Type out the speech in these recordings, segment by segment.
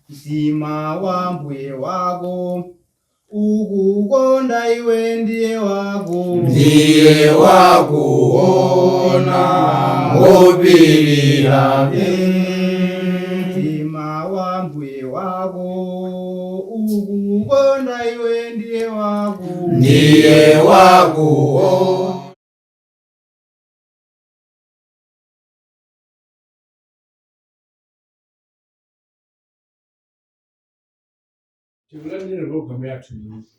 Mtima wa mbuye wako ukukonda iwe ndiye wako Ndiye wakuona wopirira. Mtima wa mbuye wako ukukonda iwe ndiye wako Ndiye wakuona. Tikulandira programu yathu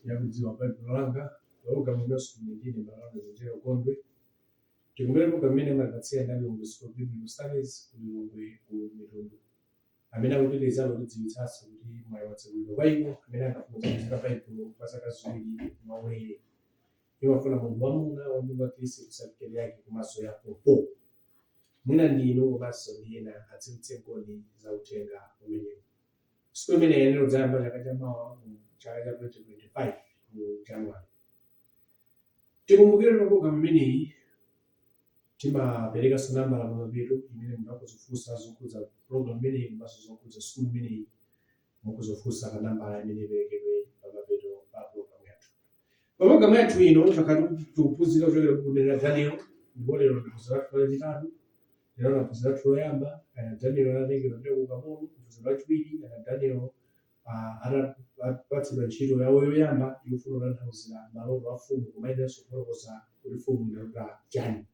yakudziwa Baibulo langa, programu inonso ndine Malonda Zenjero Gondwe. Tikumvera programu imene imapatsira ndi Lilongwe School of Biblical Studies ku Lilongwe ku Mitundu. Amene akupitirizabe kutidziwitsanso kuti mwayi watsekulidwa kwa iwo amene angafune kuphunzira Baibulo kwa zaka 2 mwaulere. Imafuna munthu wamuna wa mpingo wa Khristu certificate yake komanso ya form 4. Mwina ndi inu komanso ndi ena adziwitsenkoni za uthenga umenewu. Sukulu imeneyi iyenera kudzayamba chaka cha mawa mu chaka cha 2025 mu January. Tikumbukire kuti programu imeneyi timaperekanso nambala pamapeto imene munthu akhoza kufunsa zokhudza programu imeneyi komanso zokhudza sukulu imeneyi mukhoza kufunsa pa nambala imene iperekedwe pamapeto pa programu yathu. Pa programu yathu ino takhala tikuphunzira kuchokera ku buku la Daniel ndipo lero ndi phunziro lathu lachitatu. Tinaona phunziro lathu loyamba, Daniel anatengedwa kupita ku ukapolo, phunziro lachiwiri, Daniel atapatsidwa ntchito yawo yoyamba yofuna kutanthauzira maloto a mfumu koma ayeneranso kufotokoza kuti mfumu inalota chani.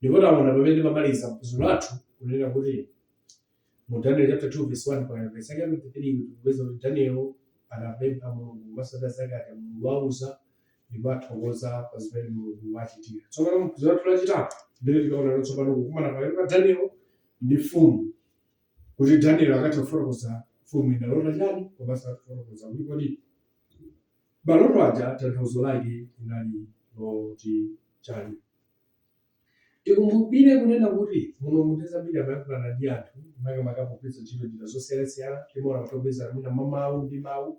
Ndipo taona pamene timamaliza phunziro lathu kunena kuti mu Daniel chapter 2 verse 1 mpaka verse yake 23 tikupeza kuti Daniel anapempha Mulungu komanso anzake aja Mulungu wauza ndipo athokoza pa zimene Mulungu wachitira. Tsopano mu phunziro lathu lachitatu ndilo tikaona tsopano kukumana pakati pa Daniel ndi mfumu kuti Daniel akatha kufotokoza mfumu inalota chani komanso akatha kufotokoza kuti kodi maloto aja tanthauzo lake linali loti chani. Tikumbukire kunena kuti Mulungu nthawi zambiri amayankhulana ndi anthu makamaka pogwiritsa ntchito njira zosiyanasiyana. Timaona amatha kugwiritsa mwina mwa mawu ndi mawu,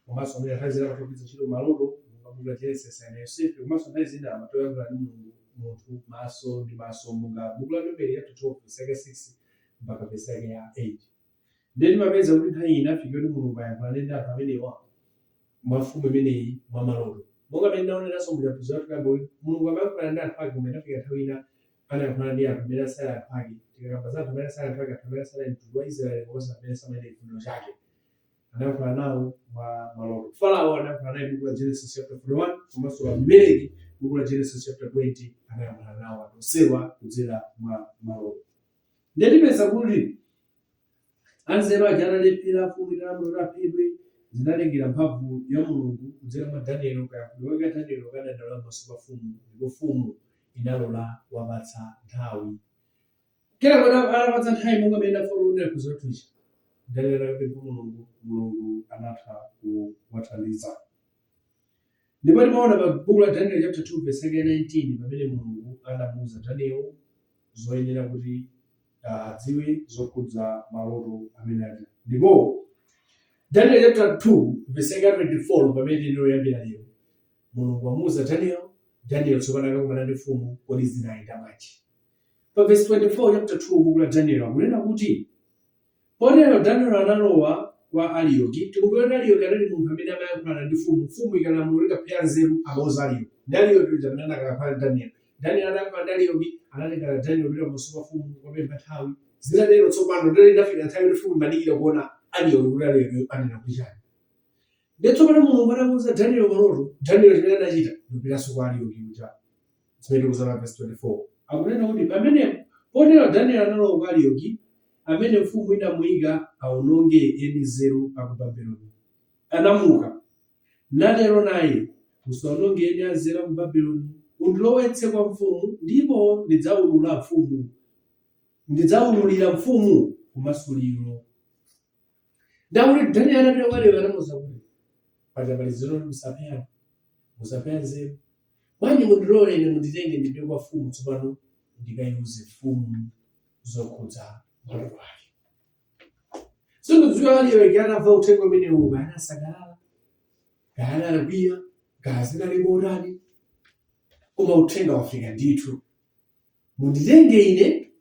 komanso mwina nthawi zina amatha kugwiritsa ntchito maloto monga buku la Genesis ana Yosefe, komanso nthawi zina amatha kuyankhula ndi Mulungu munthu maso ndi maso monga buku la Numeri chapter 12 verse yake 6 mpaka verse yake ya 8. Ndiye timapeza kuti nthawi inafika yoti Mulungu ayankhulane ndi anthu amenewa mwa mfumu imeneyi mwa maloto. Monga mmene tinaoneranso mu phunziro lathu loyamba kuti Mulungu amayankhulana ndi anthu ake koma inafika nthawi ina anayankhulana ndi anthu amene asali anthu ake. Tikakamba za anthu amene asali anthu ake, anthu amene sanali mtundu wa Israeli komanso amene samayenda chifuniro chake. Anayankhula nawo mwa maloto. Farao anayankhula naye buku la Genesis chapter 41 komanso Abimeleki buku la Genesis chapter 20 anayankhula nawo anthu onsewa kudzera mwa maloto. Ndiye tipeza kuti Anzeru aja atalephera, mfumu italamula kuti aphedwe, zinatengera mphamvu ya Mulungu kudzera mwa Daniel, kayankhulidwe kake ka Daniel kadandaula pamaso pa mfumu ndipo mfumu inalola kuwapatsa nthawi. Kenako atawapatsa nthawi monga mmene tafotokozera phunziro lathu lija, Daniel anakapempha Mulungu, Mulungu anatha kuwathandiza. Ndipo timaona pa buku la Daniel chapter 2 verse yake ya 19 pamene Mulungu anamuuza Daniel zoyenera kuti adziwe zokhudza maloto amene aja. Ndipo Daniel chapter 2 verse yake ya 24 pamene tili loyambira lero, Mulungu wamuuza Daniel, Daniel tsopano akakumana ndi mfumu, kodi zinayenda bwanji? Pa verse 24 chapter 2 buku la Daniel akunena kuti Potero Daniel analowa kwa Ariyoki. Tikumbukire kuti Ariyoki anali munthu amene amayankhulana ndi mfumu. Mfumu ikalamula kuti kaphe anzeru, amauza Ariyoki. Ndi Ariyoki uja amene anakayankhulana ndi Daniel. Daniel atayankhulana ndi Ariyoki, anatengana Daniel kupita pamaso pa mfumu kukapempha nthawi. Zinatero tsopano, ndiye inafika nthawi yoti mfumu imadikira kuona Ariyoki kuti Ariyoki anena kuti chani. Ndiye tsopano Mulungu atamuuza Daniel maloto, Daniel chimene anachita ndikupitanso kwa Ariyoki uja. Zimene tikuziona pa vesi 24. Akunena kuti pamenepo, potero Daniel analowa kwa Ariyoki, amene mfumu inamuika aononge eni nzeru a ku Babeloni. Anamuka, natero naye, Usaononge eni anzeru a ku Babeloni, undilowetse kwa mfumu, ndipo ndidzaulula mfumu, ndidzaululira mfumu kumasuliro. Ndakuti Daniel anapita kwa Ariyoki anamuuza kuti paja pali zoti musaphe anthu, musaphe anzeru. Bwanji mundilole ine munditenge ndipite kwa mfumu tsopano ndikayiuze mfumu zokhudza maloto ake. Sindikudziwa Ariyoki atamva uthenga umenewu kaya anasangalala, kaya anakwiya, kaya zinali motani, koma uthenga wafika ndithu. Munditenge ine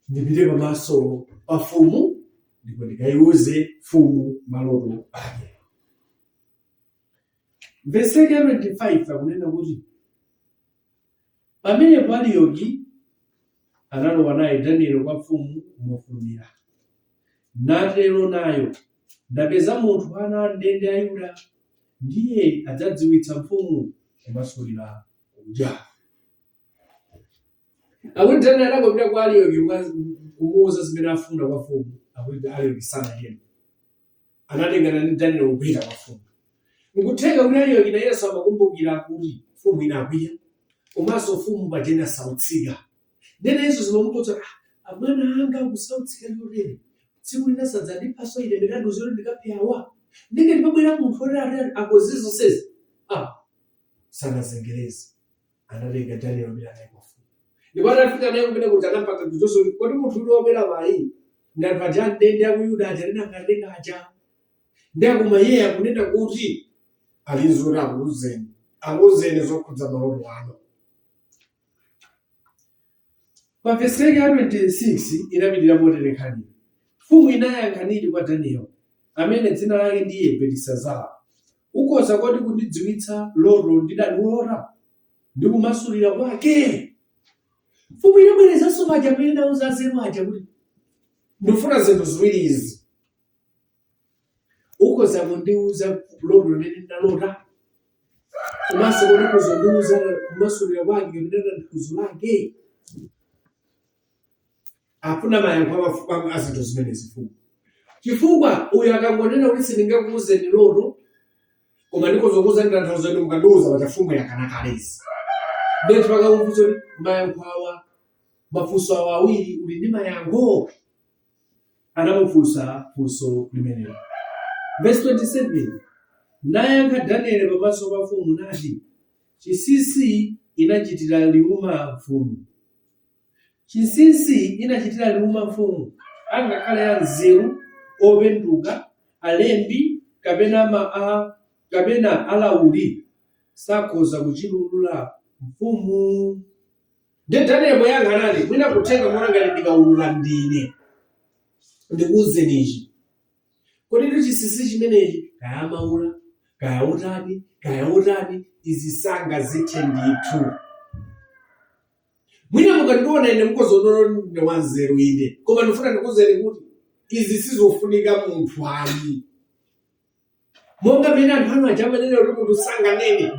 ndipite pamaso pa mfumu. Ndipo ndikayiuze mfumu maloto ake. Vesi 25 akunena kuti pamenepo Ariyoki analowa naye Danielo kwa mfumu mofulumira, natero nayo, "Ndapeza munthu ana a ndende a Yuda, ndiye adzadziwitsa mfumu kumasulira kuja." Akuti Daniel anangopita kwa Ariyoki kumuwuza zimene afuna kwa mfumu. Akuti Ariyoki sanachedwe, anatengana ndi Daniel kupita kwa mfumu. Nkutheka kuti Ariyoki nayenso amakumbukira kuti mfumu inakwiya, komanso mfumu paja inasautsika. Ndiye nayenso zimamukotsa, "Ah, abwana anga akusautsika chotere, tsiku lina sadzandiphaso ine milandu zoti ndikaphe awa? Ndenge ndipabwera munthu oti ati akoze zonsezi." Ah, sanazengereze, anatenga Daniel kupita naye kwa mfumu. Ndipo atafika naye kumene kuja, anampanga kuchonso kuti, "Kodi munthu uli wabwera payi ndi anthu aja amndende aku Yuda aja amene ankatenga aja, ndi akuma iye akunena kuti ali nzoti akuwuzeni zokhudza maloto ano." Pa vesi yake ya 26 inapitirira motere nkhani: Mfumu inayankha niti kwa Daniel, amene dzina lake ndiye Belitsazara, "Ukhoza kodi kundidziwitsa loto ndidalilota ndi kumasulira kwake?" Mfumu inabwerezanso paja pamene inauza anzeru aja kuti, "Ndifuna zinthu ziwiri izi: ukhoza kundiuza loto limene ndalota, komanso kodi ukhoza kundiuza kumasulira kwake kapena tanthauzo lake?" Afuna mayankho a zinthu zimenezi mfumu, chifukwa uyu akangonena kuti, "Sindingakuuzeni loto, koma ndikhoza kukuuzani tanthauzo inu mukandiuza," paja mfumu yakana kale izi. Ndiye pakamufunsa kuti, "Mayankho awa, mafunso awa awiri, uli ndi mayankho?" Anamufunsa funso limenelo. Verse 27: Nayankha Danieli pamaso pa mfumu nati, "Chinsinsi inachitira liuma mfumu, chinsinsi inachitira liuma mfumu, angakhale anzeru, openduka, alembi, kapena alauli sakhoza kuchiulula mfumu." Ndiye Daniel poyankha anati, "Mwina kutheka muona ngati ndikaulula ndine ndikuwuzeni ichi. Kodi ndi chinsinsi chimenechi, kaya amaula, kaya utani, kaya utani, izi sangazithe ndithu. Mwina mukandiona ine mukozonono ndine wanzeru ine, koma ndifuna ndikuwuzeni kuti izi sizofunika munthu ayi. Monga mmene anthu anu aja amanena kuti munthu sanganene,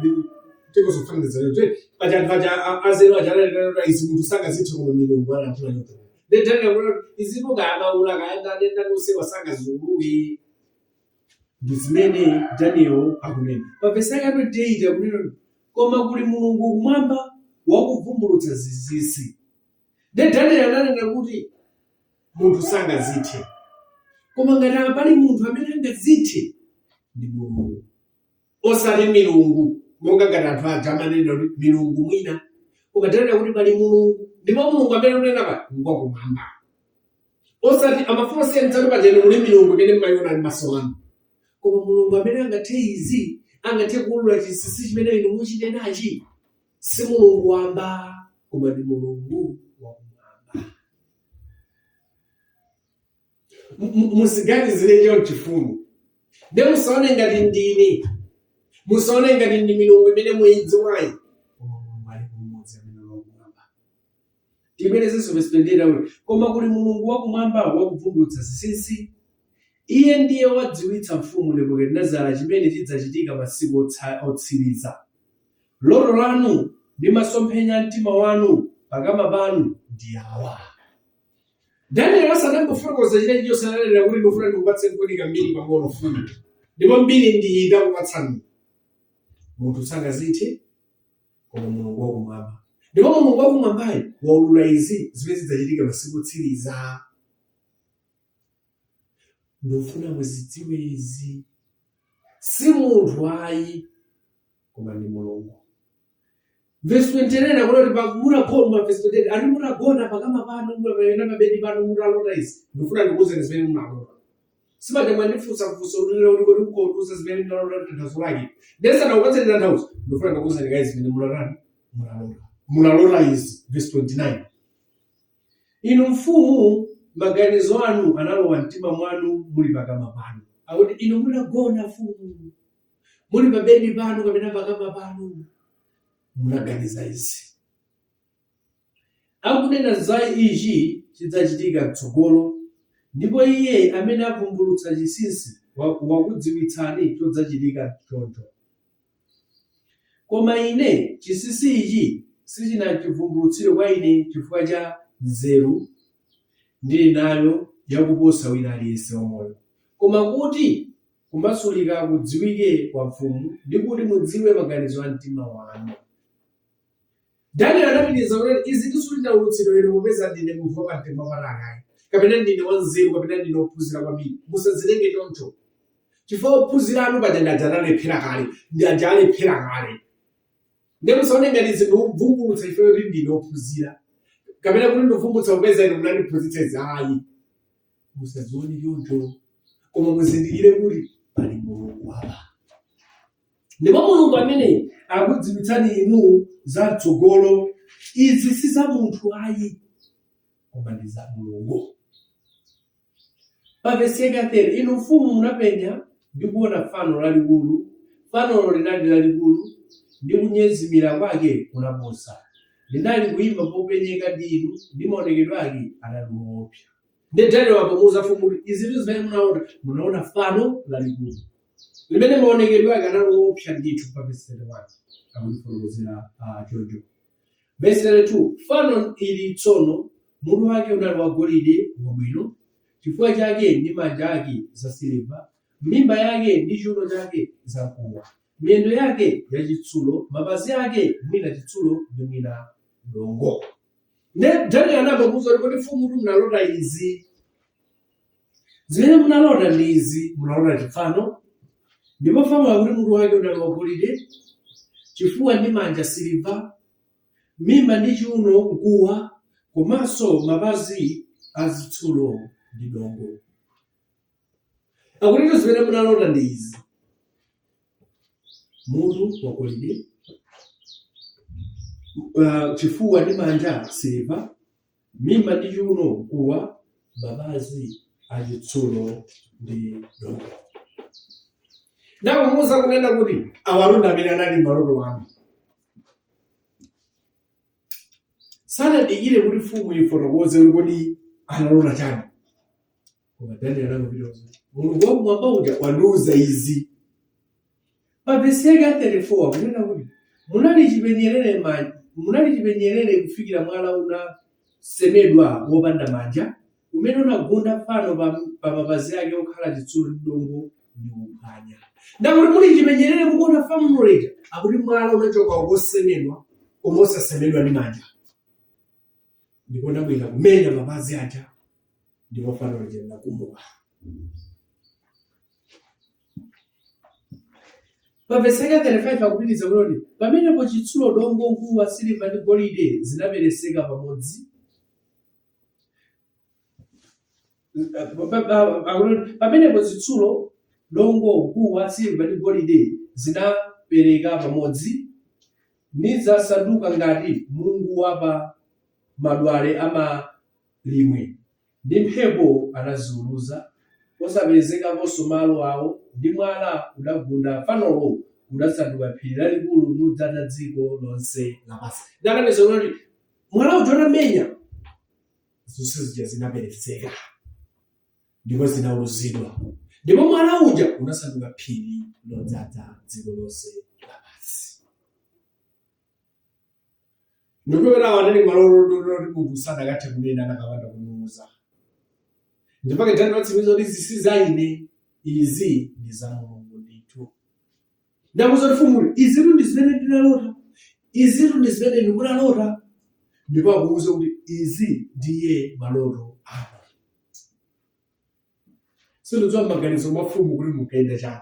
tikuzofananiza kuti paja anthu aja anzeru aja ananena kuti izi munthu sangazithe, koma milungu anayankhula choncho. Ndiye Daniel akuti izipo kaya amaula, kaya ndani ndani, onsewa sangaziulule." Ndi zimene Daniel akunena. Pa vesi yake 28 akunena kuti, "Koma kuli Mulungu kumwamba wakuvumbulutsa zinsinsi." Ndiye Daniel ananena kuti munthu sangazithe, koma ngati pali munthu amene angazithe ndi Mulungu, osati milungu monga ngati anthu aja amanena kuti milungu mwina. Koma Daniel kuti pali Mulungu, ndipo Mulungu amene unena pa ngwakumwamba. Osati amafuna kusiyanitsa kuti pajeni muli milungu imene mmayiona ndi maso anu, koma Mulungu amene angathe izi, angathe kuulula chinsinsi chimene inu muchinenachi, si mulungu wamba, koma ndi Mulungu wakumwamba. Musiganizire chonchi mfumu, ndiye musaone ngati ndine, musaone ngati ndi milungu imene muyidziwayi, koma Mulungu alipo mmodzi amene ali wakumwamba. Tibwerezenso verse 28 akuti, "Koma kuli Mulungu wakumwamba wakuvumbulutsa zinsinsi. Iye ndiye wadziwitsa mfumu Nebukadinezara chimene chidzachitika masiku otsiriza. Loto lanu ndi masomphenya a mtima wanu pakama panu ndi awa." Daniel asanambofotokoza china chilichonse ananena kuti, "Ndikufuna ndikupatseni kodi kambiri pang'ono mfumu, ndipo mbiri ndi ndakupatsani. Munthu sangazithe, koma Mulungu wakumwamba. Ndipo Mulungu wakumwambayo waulula izi zimene zidzachitika masiku otsiriza. Ndikufuna muzidziwe izi. Si munthu ayi, koma ndi Mulungu." Verse 29 akuti mutagona, verse 28 ati, "Mutagona pakama panu mupena pabedi panu, mutalota izi, ndikufuna ndikuwuzeni zimene munalota. Sipaja mwandifunsa funso lilero kuti kodi mukondiuza zimene ndinalota tanthauzo lake? Ndisanakupatseni tanthauzo, ndikufuna ndikuwuzeni kaye zimene munatani, munalota. Munalota izi." Verse 29: "Inu mfumu Maganizo anu analowa mtima mwanu muli pakama panu. Akuti inu munagona mfumu, muli pa bedi panu kapena pakama panu, munaganiza izi. Akunena za ichi chidzachitika m'tsogolo, ndipo iye amene avumbulutsa chinsinsi wakudziwitsani chodzachitika choncho. Koma ine, chinsinsi ichi sichinachivumbulutsidwe kwa ine chifukwa cha nzeru ndili nayo yakuposa wina aliyense wamoyo, koma kuti kumasulika kudziwike kwa mfumu, ndi kuti mudziwe maganizo a mtima wanu. Daniel anapitiriza kuti, Izi sindinaulutsidwa ine popeza ndine munthu wapamtengo wapatali ayi, kapena ndine wanzeru, kapena ndine wophunzira kwambiri. Musadzitenge choncho, chifukwa ophunzira anu paja ndi aja analephera kale, ndi aja alephera kale. Ndiye musaone ngati izi ndikuvumbulutsa ifeyo kuti ndine wophunzira, kapena kuti ndikuvumbulutsa popeza inu munandiphunzitsa izi ayi. Musadzione choncho, koma muzindikire kuti pali Mulungu apa. Ndipo Mulungu amene akudziwitsani inu za mtsogolo, izi si za munthu ayi, koma ndi za Mulungu. Pa vesi yake ya 30, inu mfumu munapenya ndi kuona fano lalikulu, fanolo linali lalikulu, ndi kunyezimira kwake kunaposa. Linali kuima popenyeka ndi inu, ndi maonekedwe ake anali woopsa. Ndiye Daniel apomuuza mfumu kuti izitu zimene munaona, munaona fano lalikulu limene maonekedwe ake anali woopsa ndithu. Pa vesi 31 akutifotokozera choncho. Vesi 32, fano ili tsono mutu wake unali wagolide wabwino, chifuwa chake ndi manja ake zasiliva, mimba yake ndi chiuno chake zamkuwa, miyendo yake yachitsulo, mapazi ake mwina chitsulo ndi mwina dongo. Nde Daniel anayamba kumuuza kuti kodi mfumu kuti munalota izi, zimene munalota ndi izi, munalota chifano, ndipo fano akuti mutu wake unali wagolide, chifuwa ndi manja siliva, mimba ndi chiuno mkuwa, komanso mapazi azitsulo ndi dongo. Akutitu zimene munalota ndi izi, mutu wagolide, chifuwa ndi manja siliva, mimba ndi chiuno mkuwa, mapazi achitsulo ndi dongo. Ndakumuuza kunena kuti awalonda amene anali maloto anu. Sanadikire kuti mfumu ifotokoze kuti kodi analota chani, koma Daniel anangopita kuti Mulungu wakumwamba uja wandiuza izi. Pa vesi yake ya 34 akunena kuti munali chipenyerere kufikira mwala unasemedwa wopanda manja, umene unagunda fano pa mapazi ake okhala chitsulo ndi dongo niuphwanya. Ndakuti muli chipenyerere mukuona fano lija, akuti mwala unachoka wosemedwa koma osasemedwa ndi manja, ndipo unabwera kumenya mapazi aja, ndipo fano lija linagumuka. Pa vesi yake 35 akupitiriza kuti pamenepo chitsulo, dongo, mkuwa, siliva ndi golide zinapereseka pamodzi. Akuti pamenepo zitsulo, dongo, mkuwa, siliva ndi golide zinapereka pamodzi, nizasanduka ngati mungu wa pa madwale amalimwe, ndi mphepo anaziuluza, osapezekaponso malo awo, ndi mwala udagunda fanolo udasanduka phiri lalikulu nudzaza dziko lonse lapansi. Ndakapeza kuti mwala uja utamenya, zonse zija zinapereseka ndipo zinauluzidwa, ndipo mwala uja unasanduka phiri lodzaza dziko lonse lapansi. Ndikupera anali maloto oti munthu sanakathe kunena anakapanda kumuuza. Ndipake Daniel watsimikiza kuti izi si za ine, izi ndi za Mulungu ndithu. Ndakuuza kuti mfumu izitu ndi zimene ndinalota, izitu ndi zimene inu munalota, ndipo akuuza kuti izi ndiye maloto anu. Sindidziwa m'maganizo mwa mfumu kuti munkayenda chani,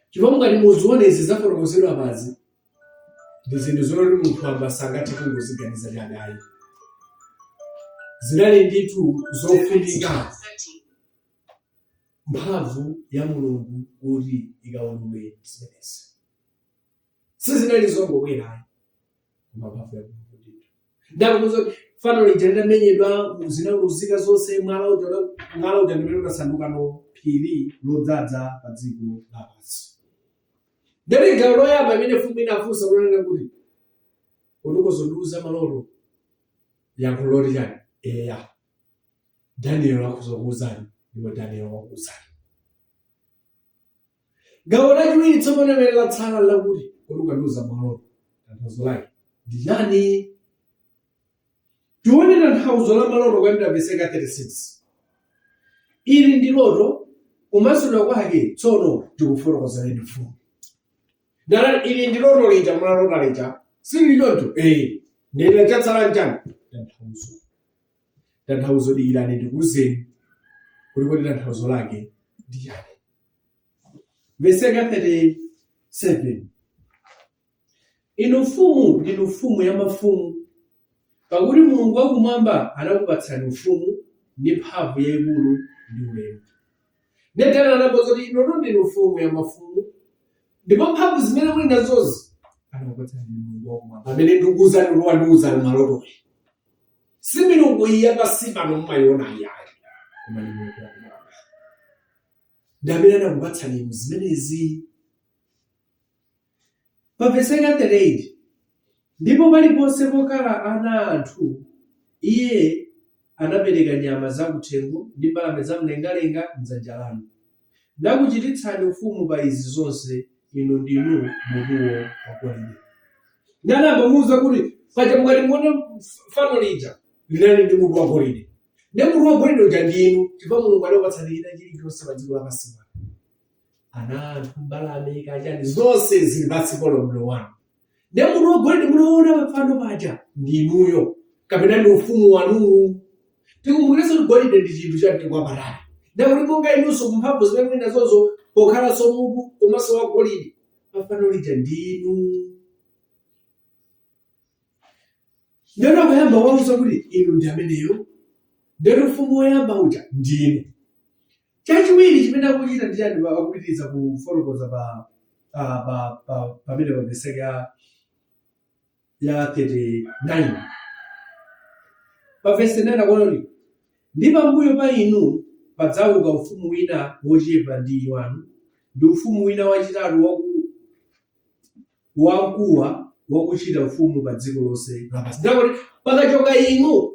chifukwa mukati muzione izi zafotokozedwa apazi ndi zinthu zoti munthu wamba sangathe kungoziganiza chabe ayi. Zinali ndithu zofunika mphamvu ya Mulungu kuti ikaulule zimenezi. Sizinali zongobwera ayi, koma mphamvu ya Mulungu ndithu. Ndakuuza kuti Fano lija litamenyedwa, zinaluzika zonse, mwala uja mwala uja ndimene unasandukano phiri lodzaza pa dziko lapansi. Ndeli gawo loyamba imene mfumu inafunsa kunena kuti, "Kodi ukuzondiuza maloto?" Yankho loti chani? Eya, Daniel akhoza kukuwuzani, ndipo Daniel wakuwuzani. Gawo lachiwiri tsopano limene latsala lakuti, "Kodi ukandiuza maloto, tanthauzo lake ndi chani?" Tione tanthauzo la maloto kuyambira vesi 36. Ili ndi loto, kumasulidwa kwake tsono tikufotokozereni mfumu. Ndalati ili ndi loto lija munalota lija, silili choncho? Eh, ndine chatsala nchani? Tanthauzo. Tanthauzo dikirani ndikuwuzeni kuti kodi tanthauzo lake ndi chani. Vesi 37. Inu mfumu ndinu mfumu ya mafumu, pakuti Mulungu wakumwamba anakupatsani ufumu ndi mphamvu yayikulu ndi ulemu. Ndiye Daniel anamuwuza kuti, inutu ndinu mfumu ya mafumu, ndipo mphamvu zimene muli nazozi anakupatsani ndi Mulungu wakumwamba amene ndikuwuzani kuti wandiwuzani malotoyi. Si milungu iyi yapansi pano mumayiona iyayi, koma ndi Mulungu wakumwamba ndi amene anakupatsani inu zimenezi. Pa vesi 38, ndipo paliponse pokhala ana a anthu, iye anapereka nyama zakuthengo ndi mbalame zamlengalenga m'dzanja lanu, nakuchititsani ufumu pa izi zonse, inu ndinu mutuwo wagolide. Ndi anayamba kumuwuza kuti, paja mukati muone fano lija linali ndi mutu wagolide, ndi mutu wagolide uja ndinu, chifukwa Mulungu anakupatsani china chilichonse pa dziko lapansi pano. Ana anthu, mbalame, kachani, zonse zili pansi pa ulamuliro wanu. Ndiye mutu wagolide munaona pafano paja ndi inuyo, kapena ndi ufumu wanuwu. Tikumbukirenso kuti golide ndi chinthu cha mtengo wapatali. Ndiye kuti monga inunso mphamvu zimene muli nazozo pokhalanso mutu komanso wa golide pafano lija ndinu. Ndiyeno akuyamba wauza kuti inu ndi ameneyo, ndiyeno ufumu woyamba uja ndinu. Chachiwiri chimene akuchita ndi chani? Akupitiriza kufotokoza pa pa pa pa pamene pa vesi ya 39. Pa vesi 9 akuona kuti, ndi pambuyo pa inu padzauka ufumu wina wochepa ndi wanu, ndi ufumu wina wachitatu wamkuwa wakuchita ufumu pa dziko lonse lapansi. Ndakuti pakachoka inu,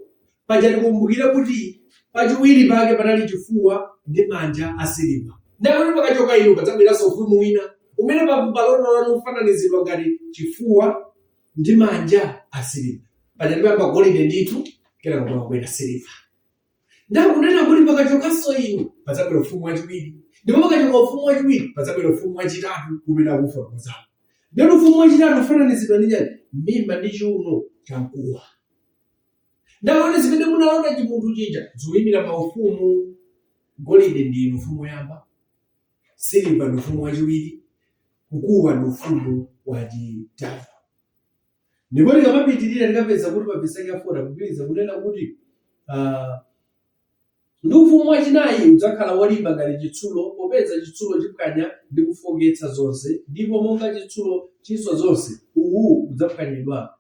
paja tikumbukire kuti pachiwiri pake panali chifuwa ndi manja a siliva. Ndakuti pakachoka inu padzabweranso ufumu wina umene pa loto lanu ufananizidwa ngati chifuwa ndi manja a siliva. Paja ndipamba golide ndithu, kenaka pamabwera siliva. Ndakunena kuti pakachokanso inu padzabwera ufumu wachiwiri, ndipo pakachoka ufumu wachiwiri padzabwera ufumu wachitatu umene akufotokozapo. Ndiyeno ufumu wachitatu ufananizidwa ndi chani? Mimba ndi chiuno cha mkuwa. Ndakuti zimene munalota chimunthu chija zikuyimira maufumu. Golide ndi inu ufumu woyamba, siliva ndi ufumu wachiwiri, mkuwa ndi ufumu wachitatu. Ndipo tikamapitirira tikapeza kuti pa vesi ya 4 akupitiriza kunena kuti, ndi ufumu wachinayi udzakhala wolimba ngati chitsulo, popeza chitsulo chiphwanya ndi kufoketsa zonse, ndipo monga chitsulo chiswa zonse, uwu udzaphwanyidwa,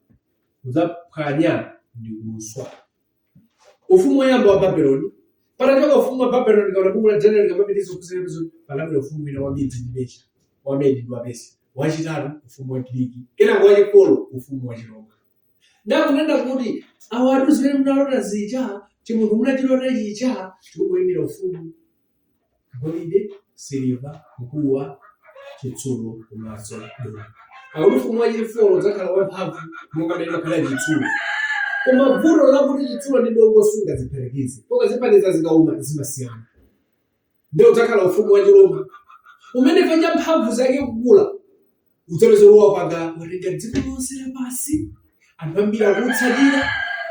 udzaphwanya ndi kuswa. Ufumu woyamba wa Babeloni. Patachoka ufumu wa Babeloni, tikaona buku la Daniel likamapitiriza kuphunzira, panabwera ufumu wina wa Medi ndi Persia, wa Medi ndi wa Persia. Wachitatu ufumu wa Giriki, kenako wachifour ufumu wa Chiroma. Ndakunena kuti awatu zimene munalota zija, chimunthu munachilota chija, chikuyimira ufumu: golide, siliva, mkuwa, chitsulo komanso dongo. Akuti ufumu wachifour udzakhala wamphamvu monga mmene makhalira chitsulo, koma vuto lakuti chitsulo ndi dongo sungaziphatikize, pokaziphatikiza zikauma zimasiyana. Ndiye udzakhala ufumu wa Chiroma umene chifukwa cha mphamvu zake kukula udzapeza kuti wapanga, watenga dziko lonse lapansi, anthu ambiri akutsatira,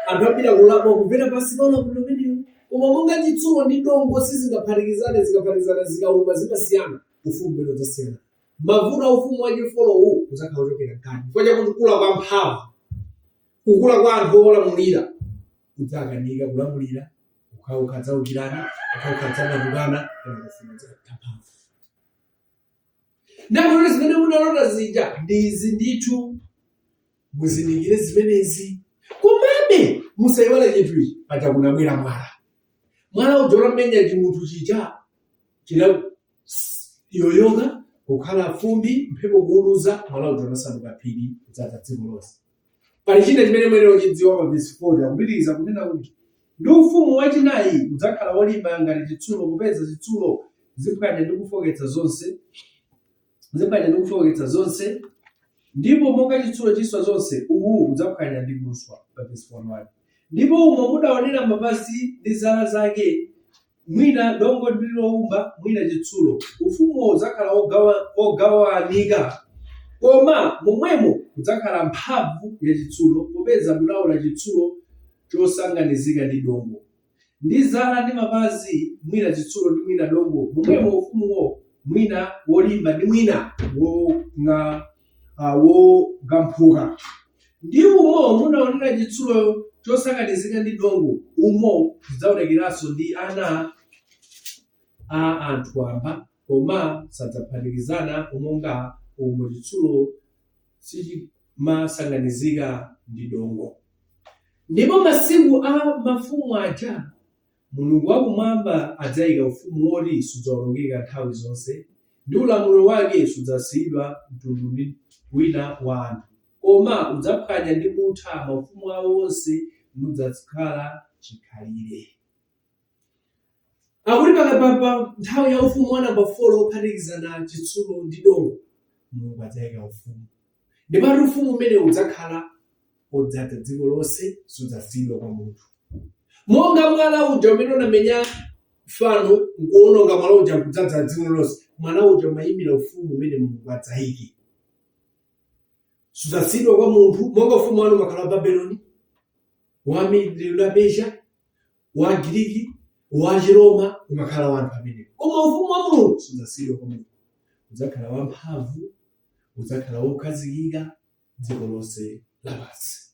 anthu ambiri akulapa kumvera pansi pa ulamuliro umenewo. Koma monga chitsulo ndi dongo sizingaphatikizane, zikaphatikizana zikauma zimasiyana, ufumu umene udzasiyana. Mavuto a ufumu wachifourwu udzakhala ochokera mkati chifukwa chakuti kukula kwa mphamvu, kukula kwa anthu olamulira, udzakanika kulamulira, okhaokha adzaukirana, okhaokha adzapatukana, kenako ufumu udzatha mphamvu. Ndakuti zimene munalota zija ndi izi ndithu, muzindikire zimenezi. Komabe musayiwale chinthu ichi, paja kunabwera mwala. Mwala uja utamenya chimunthu chija chinayoyoka kukhala fumbi, mphepo kuuluza, mwala uja unasanduka phiri kudzaza dziko lonse. Pali china chimene muyenera kuchidziwa pa vesi 40, akupitiriza kunena kuti ndi ufumu wachinayi udzakhala wolimba ngati chitsulo, popeza zitsulo ziphwanya ndi kufoketsa zonse, ziphwanya ndi kufoketsa zonse, ndipo monga chitsulo chiswa zonse, uwu udzaphwanya ndi kuswa. Pa vesi 41, ndipo umo mudaonera mapazi ndi zala zake, mwina dongo ndi lowumba, mwina chitsulo, ufumuwo udzakhala wogawanika, koma momwemo kudzakhala mphamvu ya chitsulo, popeza mudaona chitsulo chosanganizika ndi dongo, ndi zala ndi mapazi, mwina chitsulo ndi mwina dongo, momwemo ufumuwo mwina wolimba ndi mwina wogamphuka. Ndi umo munaonera chitsulo chosakanizika ndi dongo, umo zidzaonekeranso ndi ana a anthu wamba, koma sadzaphatikizana, monga umo chitsulo sichimasanganizika ndi dongo. Ndipo masiku a mafumu aja, Mulungu wakumwamba adzayika ufumu woti sudzawonongeka nthawi zonse, ndi ulamuliro wake sudzasiyidwa mtundu wina wa anthu, koma udzaphwanya ndi kutha maufumu awo onse, nudzakhala chikhalire. Akuti pa nthawi ya ufumu wa namba 4 wophatikizana chitsulo ndi dongo, Mulungu adzayika ufumu. Ndipo ati ufumu umene udzakhala wodzaza dziko lonse, sudzasiyidwa kwa munthu. Monga mwala uja umene unamenya fano nkuwononga mwala uja nkudzaza dziko lonse, mwala uja umayimira ufumu umene Mulungu adzayike. Sudzasiyidwa kwa munthu, monga ufumu wanu umakhala wa Babeloni, wa Medo Persia, wa Giriki, wa Chiroma, umakhala wa anthu amenewo. Koma ufumu wa Mulungu sudzasiyidwa kwa munthu, udzakhala wamphamvu, udzakhala wokhazikika dziko lonse lapansi.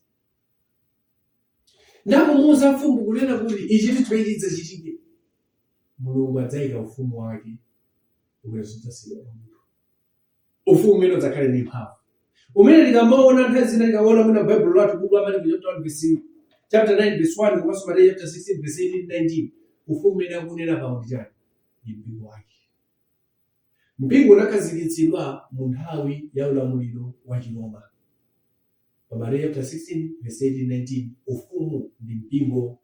Ndakumuuza mfumu kunena kuti ichi ndi chimene chidzachitike. Mulungu adzayika ufumu wake umene sudzasiyidwa kwa munthu, ufumu umene udzakhale ndi mphamvu, umene tikamaona nthawi zina, tikaona mwina Baibulo lathu, buku la Maliko chapter 1 verse, chapter 9 verse 1, komanso Mateyu chapter 16 verse 18 19, ufumu umene akunena pano ndi chani? Ndi mpingo wake. Mpingo unakhazikitsidwa mu nthawi ya ulamuliro wa Chiroma. Pa Mateyu chapter 16 verse 18 19, ufumu ndi mpingo.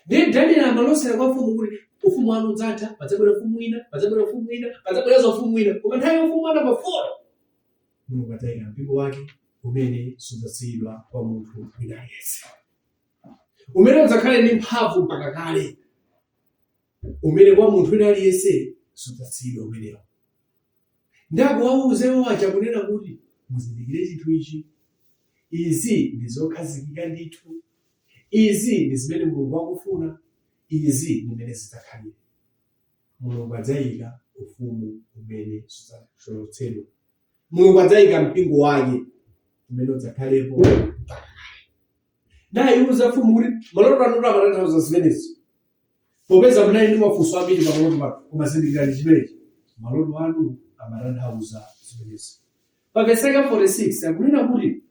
Ndiye Daniel amalosera kwa mfumu kuti ufumu wanu udzatha, padzabwera ufumu wina, padzabwera ufumu wina, padzabweranso ufumu wina, koma nthawi ya ufumu wa namba 4 Mulungu adzayika mpingo wake umene sudzasiyidwa kwa munthu wina aliyense, umene udzakhale ndi mphamvu mpaka kale, umene kwa munthu wina aliyense sudzasiyidwa umenewo. Ndakuwauza iwo aja kunena kuti muzindikire chinthu ichi, izi ndi zokhazikika ndithu, izi ndi zimene Mulungu akufuna, izi ndi mmene zidzakhalire. Mulungu adzayika ufumu umene sudzachotsedwa. Mulungu adzayika mpingo wake umene udzakhalepo mpaka kale. Ndayiuza mfumu kuti maloto anu amatanthauza zimenezi, popeza munali ndi mafunso ambiri pa maloto pano, koma zindikirani chimenechi, maloto anu amatanthauza zimenezi. Pa vesi yake 46 akunena kuti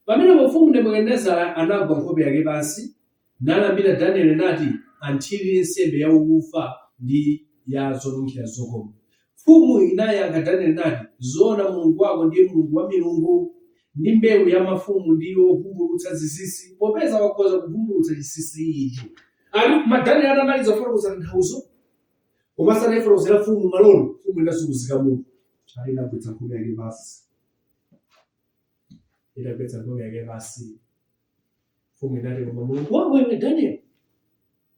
pamenepo mfumu Nebukadinezara anagwa nkhope yake pansi, nalambira Danieli, nati amthirire nsembe ya ufa ndi ya zonunkhira zokoma. Mfumu inayankha Danieli nati, Zoona Mulungu wako ndiye Mulungu wa milungu, ndi mbewu ya mafumu, ndi wovumbulutsa zinsinsi, popeza wakhoza kuvumbulutsa chinsinsi ichi. Ati ma Danieli atamaliza kufotokoza tanthauzo, komanso atayifotokozera mfumu maloto, mfumu inazunguzika mutu, ati inagwetsa nkhope yake pansi. Itagwetsa nkhope yake pansi, mfumu inati, koma Mulungu wako iwe Danieli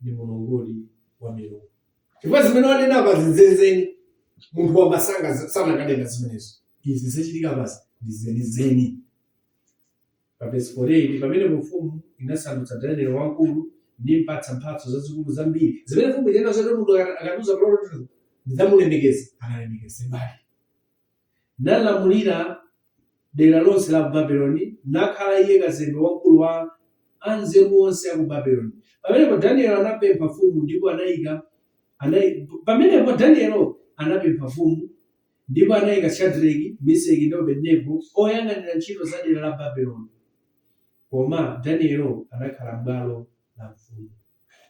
ndi Mulungudi wa milungu, chifukwa zimene wanena apa zenizeni, munthu wamba sanakanena zimenezo. Izi zachitika pasi ndi zenizeni. Pa vesi 48, pamenepo mfumu inasandutsa Danieli wamkulu, nimpatsa mphatso zazikulu zambiri. Zimene mfumu inena zoti munthu akatiuza maloto ndidzamulemekeza, analemekezedwadi, nalamulira dera lonse la Babeloni, nakhala iye kazembe wamkulu wa anzeru onse a ku Babeloni. Pamenepo Danielo anapempha mfumu ndipo anaika Pamenepo Danielo anapempha mfumu, ndipo anaika Shadraki, Mesaki ndi Abednego oyang'anira ntchito za dera la Babeloni. Koma Danielo anakhala m'bwalo la mfumu.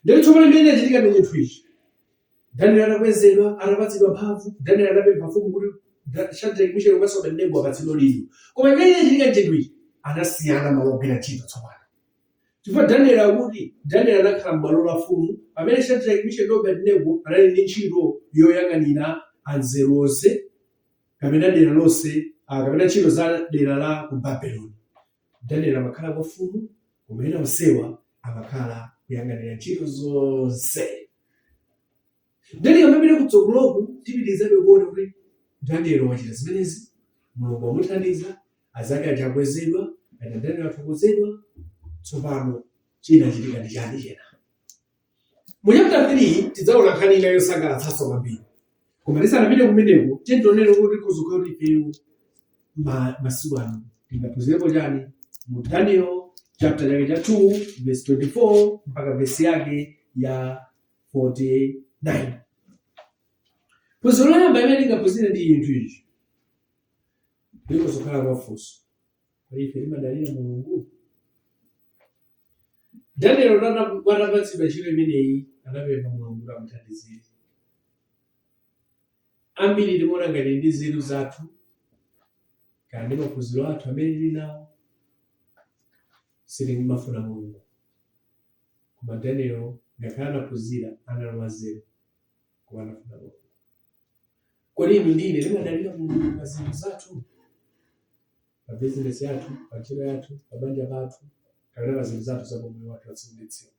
Ndiye tsopano imene inachitika ndi chinthu ichi. Daniel atakwezedwa, atapatsidwa mphamvu, Daniel anapempha mfumu kuti Shadrach, Meshach komanso Abednego apatsidwe udindo. Koma imene inachitika nchinthu ichi, anasiyana malo ogwira ntchito tsopano. Chifukwa Daniel akuti Daniel anakhala m'bwalo la mfumu pamene Shadrach, Meshach ndi Abednego anali ndi ntchito yoyang'anira anzeru onse kapena dera lonse kapena ntchito za dera la ku Babeloni. Daniel amakhala kwa mfumu koma ena onsewa amakhala kuyang'anira ntchito zonse. Ndiye tikamapita kutsogoloku tipitirizabe kuona kuti Daniel wachita zimenezi, Mulungu wamuthandiza, azake aja akwezedwa, aja Daniel athokozedwa. Tsopano chinachitika ndi chani chena? Mu chapter 3 tidzaona nkhani ina yosangalatsanso kwambiri. Koma tisanapite kumeneko, tiyeni tionere kuti kuzokhala kuti ifeyo masiku ano tingaphunzirepo chani mu Daniel chapter chake cha 2 verse 24 mpaka verse yake ya 49. Phunziro loyamba imene tingaphunzire ndi chinthu ichi. Likozokhala kwa funso. Kodi ife timadalira Mulungu? Daniel atapatsidwa ntchito imeneyi anapempha Mulungu kuti amuthandizire. Ambiri timaona ngati ndi nzeru zathu kana ndi maphunziro athu amene tili nawo sitimafuna Mulungu. Koma Daniel ngakhale anaphunzira anali wanzeru koma anafuna Mulungu. Kodi inu ndi ine timadalira Mulungu pa zinthu zathu? Pa bizinesi yathu, pa ntchito yathu, pa banja pathu, kapena pa zinthu zathu za pamoyo wathu wa tsiku ndi tsiku.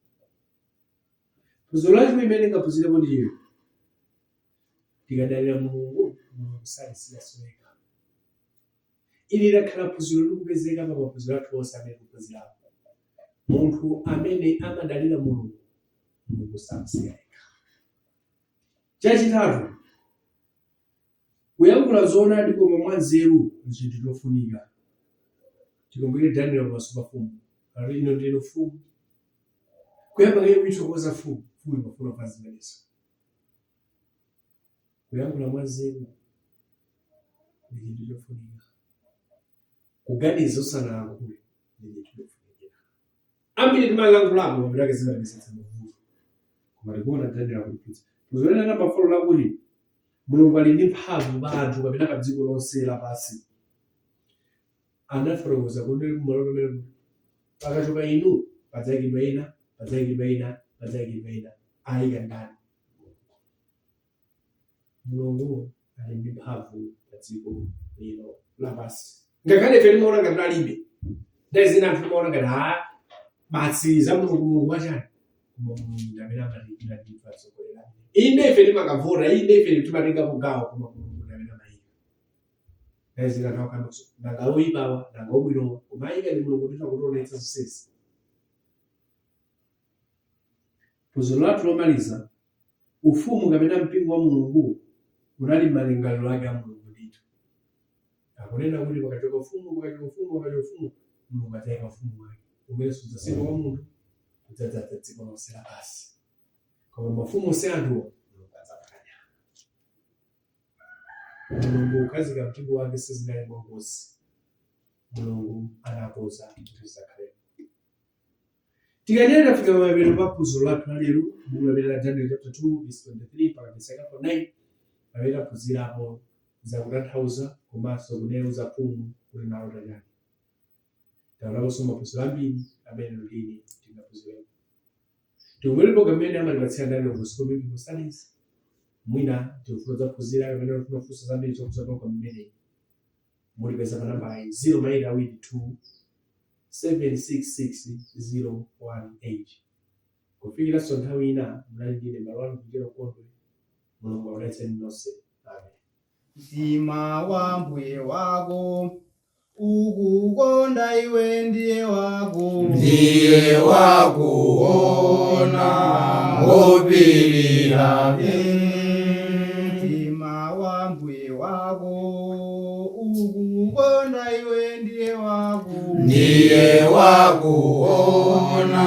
Phunziro lachiwiri limene tingaphunzirepo ndi ili. Tikadalira Mulungu, Mulungu satisiyanso yekha. Ili lakhala phunziro likupezeka pa maphunziro athu onse amene tikuphunzirapo. Munthu amene amadalira Mulungu, Mulungu samusiya yekha. Chachitatu, kuyankhula zoonadi koma mwanzeru nchinthu chofunika. Tikumbukire Daniel pamaso pa mfumu, anati inu ndinu mfumu. Kuyamba kaye kuithokoza mfumu, mfumu imafuna kumva zimenezo. Kuyankhula mwanzeru ndi chinthu chofunika. Kuganiza usanalankhule ndi chinthu chofunikira. Ambiri timalankhulapo mapeto ake zimatipezitsa mavuto. Koma tikuona Daniel akutiphunzitsa. Phunziro lina namba 4 lakuti Mulungu ali ndi mphamvu pa anthu kapena pa dziko lonse lapansi. Anafotokoza kuti maloto amene kuti pakachoka inu padzayikidwa ena, padzayikidwa ena, padzayikidwa ena. Ayika ndani? Mulungu ali ndi mphamvu pa dziko lino lapansi. Ngakhale ife timaona ngati alibe. Nthawi zina anthu timaona ngati ha basi za Mulungu Mulungu wachani. Koma Mulungu ndi amene amatiyikira ndithu atsogoleri amene. Inde ife timakavota, inde ife timatengapo gawo koma Mulungu ndi amene amayika. Nthawi zina anthu akukamba kuti nanga oyipawa, nanga obwinowa, koma ayika ndi Mulungu ndithu akutionetsa zonsezi. Phunziro lathu lomaliza, Ufumu kapena mpingo wa Mulungu unali m'malingaliro ake a Mulungu ndithu. Akunena kuti pakachoka ufumu, pakachoka ufumu, pakachoka ufumu, Mulungu adzayika ufumu wake umene sudzasintha wa munthu, udzadzaza dziko lonse lapansi. Koma mafumu onse anthuwa Mulungu adzaphwanya. Mulungu kukhazika mpingo wake sizinali mwangozi. Mulungu anakonza kuti zidzakhalepo. Tikatero tafika pamapeto pa phunziro lathu la lero, buku lamene la Daniel chapter 2 verse 23 mpaka verse yake 49, pamene taphunzirapo za kutanthauza komanso kuneuza mfumu kuti nalota chani. Taonaponso maphunziro ambiri amene inu ndi ine tingaphunzirepo. Tikumbukire program imene amatipatsira Daniel ku School Biblical Studies. Mwina tikufuna kudzaphunzira kapena tikufuna kufunsa zambiri zokhudza program imeneyi. Mutipeza pa nambala iyi 0 maeight awiri 2 766018. Kufikiranso nthawi ina, munali ndi ine m'bale wanu Vinjero Kondwe. Mulungu akudalitseni nonse. Amen. Mtima wa mbuye wako ukukonda iwe ndiye wako Ndiye wakuona wopirira. Mtima wa mbuye wako ukukonda iwe ndiye wako Ndiye wakuona